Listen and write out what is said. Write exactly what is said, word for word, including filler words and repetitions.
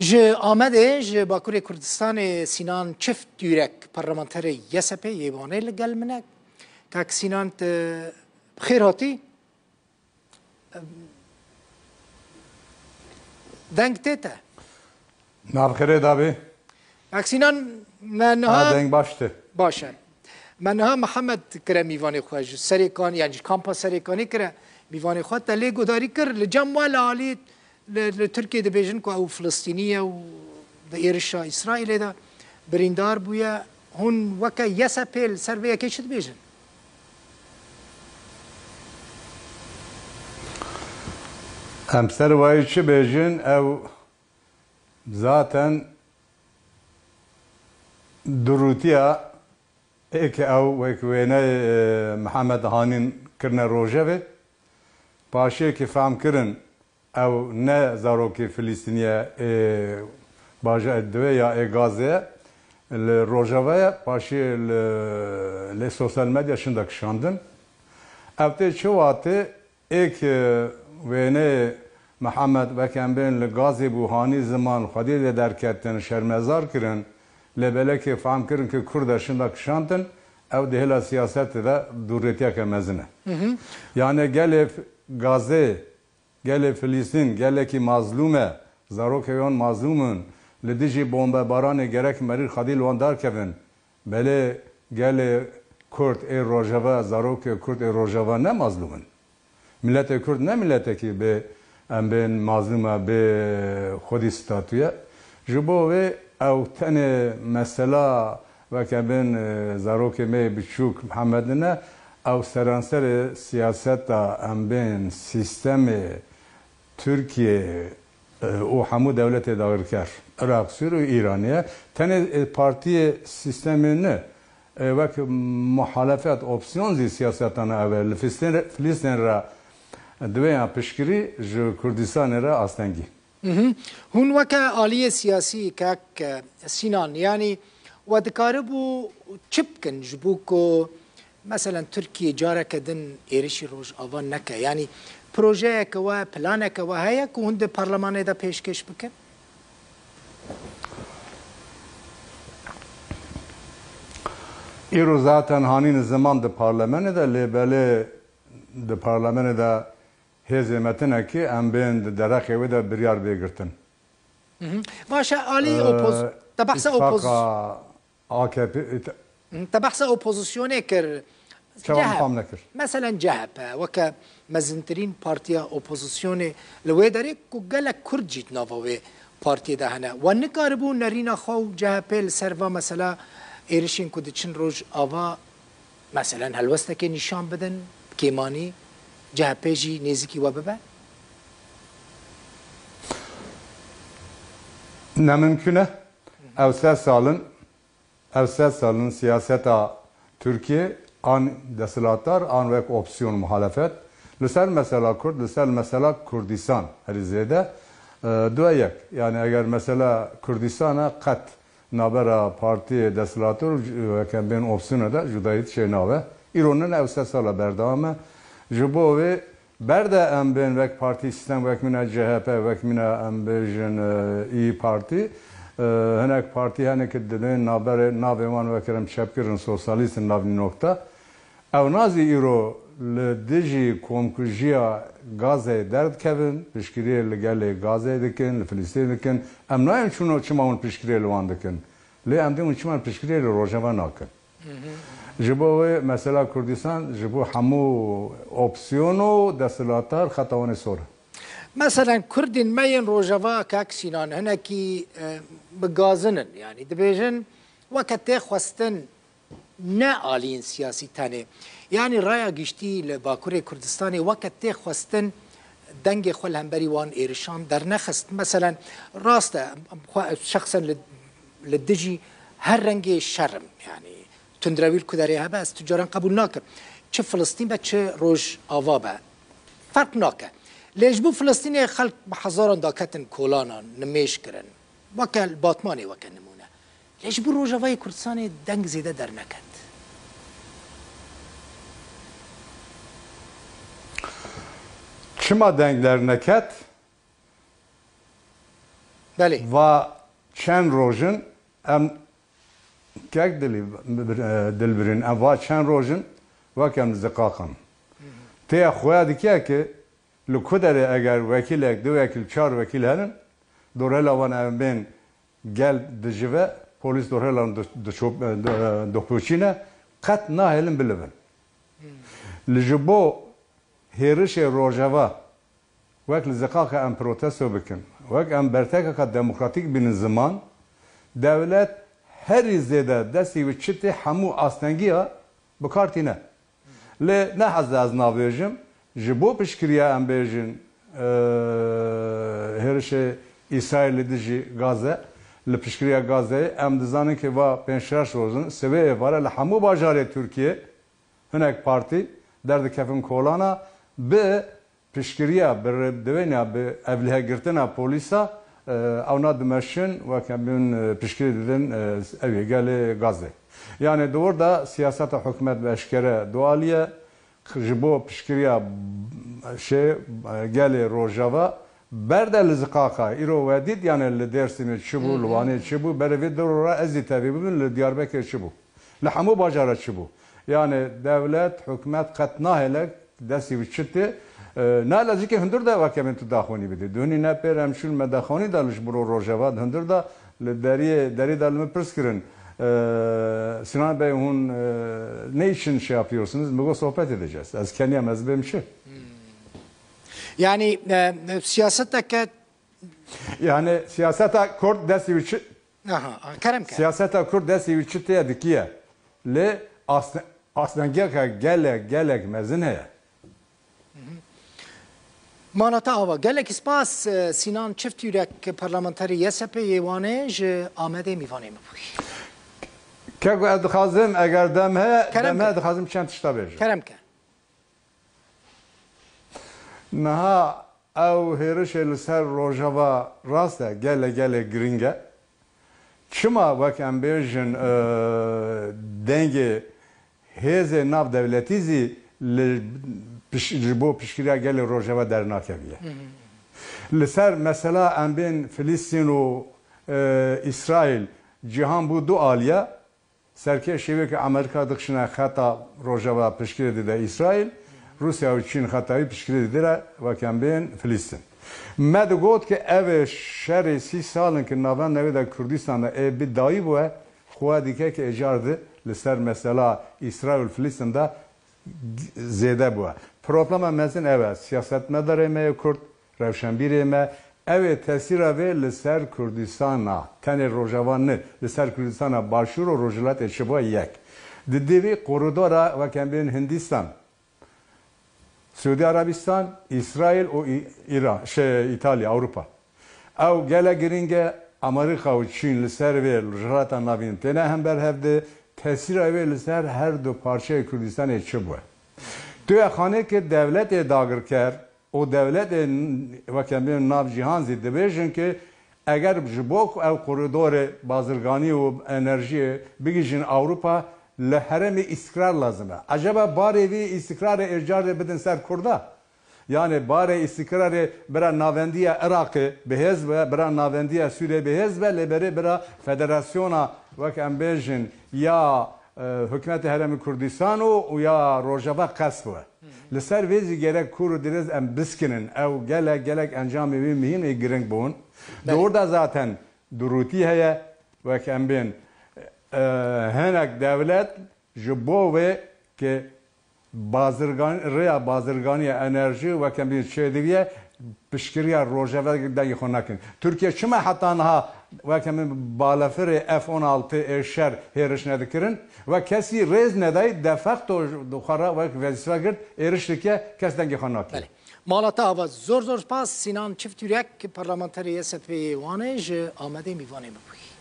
Ji Amedê, ji Bakurê Kurdistanê Sînan Çift Yürek, parlamenterê Y S P yê Wanê li gel min e. Kak Sînan, tu bi xêr hatî. Deng tê te? Nav xêrê dabê. Kak Sînan, me niha Ha, deng baş tê. Baş e. Me niha Mihemed kire mîvanê xwe, ji Serêkan, yani ji kampa Serêkanê kire mîvanê xwe, te lê guhdarî kir, li cem we li alî li, li Tirkiyê dibêjin ku ew Filistînî ye û di êrişa Îsraîlê de birîndar bûye. Hûn weke Y S P li ser vê yekê çi dibêjin? Em ser wayî çi bêjin? Ew zaten durûtiya ê ke ew wek wêneyê, e, Mihemed Hanîn kirine rojevê. Paşê ki fehm kirin, ew ne zarokê Filistînî ye, ê baja divê ya ê Gazê ye, li Rojava ye, paşê li, lê sosyal medya şinda kişandin. Ev tê çi watê, êk wêneyê Mihemed wek em bên li Gazê bû, hanî ziman xwedî lê derketin, şermezar kirin, lê belekê fehm kirin ki Kurd e şinda kişandin, ew di hêla siyasetê de dûrêtiyeke mezin e. Yani gelê Gazê, gelê Filîstîn gelekî mazlûm e, zarokê wan mazlûm in, li dijî bombebaranê gerek merî xwedî li wan derkevin. Belê gelê Kurd ê Rojava, zarokê Kurd ê Rojava ne mazlûm in? Miletê Kurd ne miletekî bê, em bên mazlûm e, bê xwedî statû ye? Ji bo wê ew tenê mesela weke bên, e, zarokê me yê biçûk Mihemed ne, ew seranserê siyaseta em bên sîstemê Tirkiye, e, û hemû dewletê dagirker, Iraq, Sûriye û Îranê ye. Tenê, e, partiyê sîstemê ne, e, wek muhalefet, opsiyon zî siyaseta ne ev e. Li Filistîn re, Filistîn re divê ya piştgirî, ji Kurdistanê re astengî. Mhm. Hûn weke aliyê siyasî, kak, e, Sînan, yanî we dikaribû çi bikin ji bo ku, meselen, Tirkiye careke din êrişî Rojava neke? Yanî projeyeke we, planeke we heye ku hûn di parlemanê de pêşkêş bikin? Îro zaten hanîn ziman di parlemenê de, lê belê di parlemenê de hêzê me tune ki em bên di derexê wê de biryar bê girtin. Mhm. Baş e, alî Ee, opoz-, te behsa opoz-, îtifaqa A K P, ît- Mhm, te behsa opozisyonê kir. Çawa C H P, fam nekir? Meselen C H P weke mezintirîn partiya opozisyonê li wê derê ku gelek Kurd jî di nava wê partiyê de hene. We nikaribû nerîna xwe û C H P li ser va mesela êrişên ku diçin Rojava, meselen, helwestekê nîşan bidin, kêmanî C H P jî nêzîkî we bibe? Ne mimkun e. Ew sed sal in, ew sed sal in siyaseta Tirkiye an desthilatdar, an wek opsiyon muhalefet. Li ser mesela Kurd, li ser mesela Kurdistan herî zêde, e, du yek. Yani eger mesela Kurdistan e, qet nabera partiyê desthilatdar û c-, weke bên opsiyona de cudayî tiştê nabe. Îro ne, ew sed sala berdewam e. Ji bo wê berde em bên wek partî sîstem, wek mîna C H P, wek mîna em bêjin, e, İYİ Partî, e, hinek partî hene ki dibên naberê, navê wan wek em çepgir in, sosyalîst in, navnî nokta. Ew nazî îro li dijî komkujiya Gazeyê derdikevin, piştgiriyê li gelê Gazeyê dikin, li Filistîn dikin. Em nayên çûno çima hûn piştgiriyê li wan dikin. Lê em dê hûn çima piştgiriyê li Rojava nakin. Ji bo wê mesela Kurdistan ji bo hemû opsiyon û desthilatdar xeta wan ê sor e. Meselen Kurdên me yên Rojava, kak Sînan, hinekî, e, bi gazin in. Yanî dibêjin weke tê xwestin ne aliyên siyasî tenê. Yanî raya giştî li Bakurê Kurdistanê weke tê xwestin dengê xwe li hemberî wan êrişan dernexist. Meselen, rast e, xwe ez şexsen li, li dijî her rengê şer im. Yanî tundrewî li ku derê hebe ez tu caran qebûl nakim. Çi Filistîn be, çi Rojava be. Ferq nake. Lê ji bo Filistînê xelk bi hezaran daketin kolanan, nimêj kirin. Weke li Batmanê weke nimûne. Lê ji bo Rojavayê Kurdistanê deng zêde derneket. Çima deng derneket? Belê. Va çend roj in em kek dilî-, e, dilbirîn, em va çend roj in wek em ziqaqan. Têya xuya dike ki li ku derê eger wekîlek, du wekîl, çar wekîl henin, dorhela wan em bên gel dijive, polîs dorhela wan di-, diçop-, e, di-, e, dixuçîne, qet nahêlin bilivin. Li ji bo hêrişê Rojava, wek li Ziqaqa em protesto bikin, wek em bertekeka demokratîk bînin ziman, dewlet herî zêde destî wî çi tê hemû astengiya bi kar tîne. Lê ne hez ez navêjim, ji bo piştgiriya em bêjin, e, hêrişê Îsraîl li dijî Gaze, li piştgiriya Gazeyê, em dizanin ki va pênc şeş roj in, sibê êvara li hemû bajarê Tirkiyê hinek partî derdikevin kolana, bi piştgiriya, bi rêbdewêna, bi evlihegirtina polîsa, e, ewna dimeşin, weke bin, e, piştgirî didin, e, ew yê gelê Gazê. Yani di wir de siyaseta hikûmet bi eşkere dualiye, ji bo piştgiriya şey, e, gelê Rojava, berde li Ziqaqa, îro we dît, yani li Dêrsimê çi bû, Hı hı. li Wanê çi bû, berê vê diro re ez jî tevî bibim, li Diyarbekirê çi bû. Li hemû bajara çi bû? Yani dewlet, hikûmet qet nahêle destî wî çi tê. E, nahêle jî ki hundir de weke min tu daxwanî bidî. Duhunî ne pêr em çûn me daxwanî da li ji biro Rojava di hundir de li deriyê, derî de li min pirs kirin. E, Sinan Bey, hûn, e, ne için şey yapıyorsunuz? Mi got sohbet edeceğiz. Ez keniyam, ez bêm çi? Yani, e, siyaseteke Yani siyaseta Kurd destî wî çi Aha, kerem ke. Siyaseta Kurd destî wî çi tê dikiye. Lê asne-, astengiyeke gelek, gelek mezin heye. Mala te ava. Gelek spas, e, Sinan Çiftürek, parlamenterê Y S P yê Wanê ji Amedê mîvanê min bûyî. Keko, ez dixwazim, eger dem heye, Kerem dem heye ke. dixwazim çend tişta bêjim. Kerem ke. Niha ew hêrişê li ser Rojava rast e, gelek, gelek giring e. Çima wek em bêjin, e, dengê hêzê navdewletî zî li piş-, ji bo piştgiriya gelê Rojava dernakeviye. Hı hı. Li ser mesela em bên Filistîn û, e, Îsraîl, cîhan bû du aliye. Serkê şêwê ke Amerîka dixşine xeta Rojava piştgirê dide Îsraîl, Rûsya û Çîn xeta wî piştgirê didire, weke em bên Filistîn. Me digot ke ev ê şerê sî sal in ke navenda wê de Kurdistan de ê bi dayî bûye, xwe dike ke êcar di li ser mesela Îsraîl û Filistîn de zêde bûye. Problema mezin ev e. Siyasetmedarê me yê Kurd, rewşenbîrê me, ew ê tesîra vê li ser Kurdistana, tenê Rojava ne, li ser Kurdistana Başûr û Rojhilatê çi bûye yek. Di dê vê koridora weke em bên Hindistan, Siûdî Arabistan, Îsraîl û Î-, Îran, şey, Îtalya, Ewropa. Ew gelek giring e, Amerîka û Çîn li ser vê Rojhilata Navîn têne hember hev de, tesîra wê li ser her du parçeyê Kurdistanê çi bûye. Tu yê xanê ki dewletê dagirker û dewletên weke min nav cîhan zî dibêjin ki eger ji bo ku ew koridorê bazirganî û enerjiyê bigihîjin Ewropa, li herêmê îstikrar lazim e. Eceba barê vî îstikrarê ê carê bidin ser Kurda? Yani barê îstikrarê bira navendiya Iraqê bihêz be, bira navendiya Sûriyê bihêz be, lê berê bira federasyona, wek em bêjin, ya, e, hikûmetê Herêmê Kurdistan û, û ya Rojava qesf be. Li ser vê zî gerek kûr û dirêz em biskinin. Ew gelek, gelek encamê wî mihîm ê giring bûn. Belê. Dor de zaten durûtî heye, wek em bên, e, hinek dewlet ji bo wê ke bazirgan-, rêya bazirganiya enerjî weke min çêdiviye, piştgiriya Rojava dengê xwe nekin. Tirkiye çima heta niha weke min balafirê F on altı ê şer hêriş nedikirin ve kesî rêz nedayî de facto xwe re wek wezîfe girt êriş dike, kes dengê xwe nake. Belê. Mala te ava. Zor zor spas Sinan Çiftürek, parlamenterê Y S P'ê Wanê ji Amedê mîvanê min bûyî.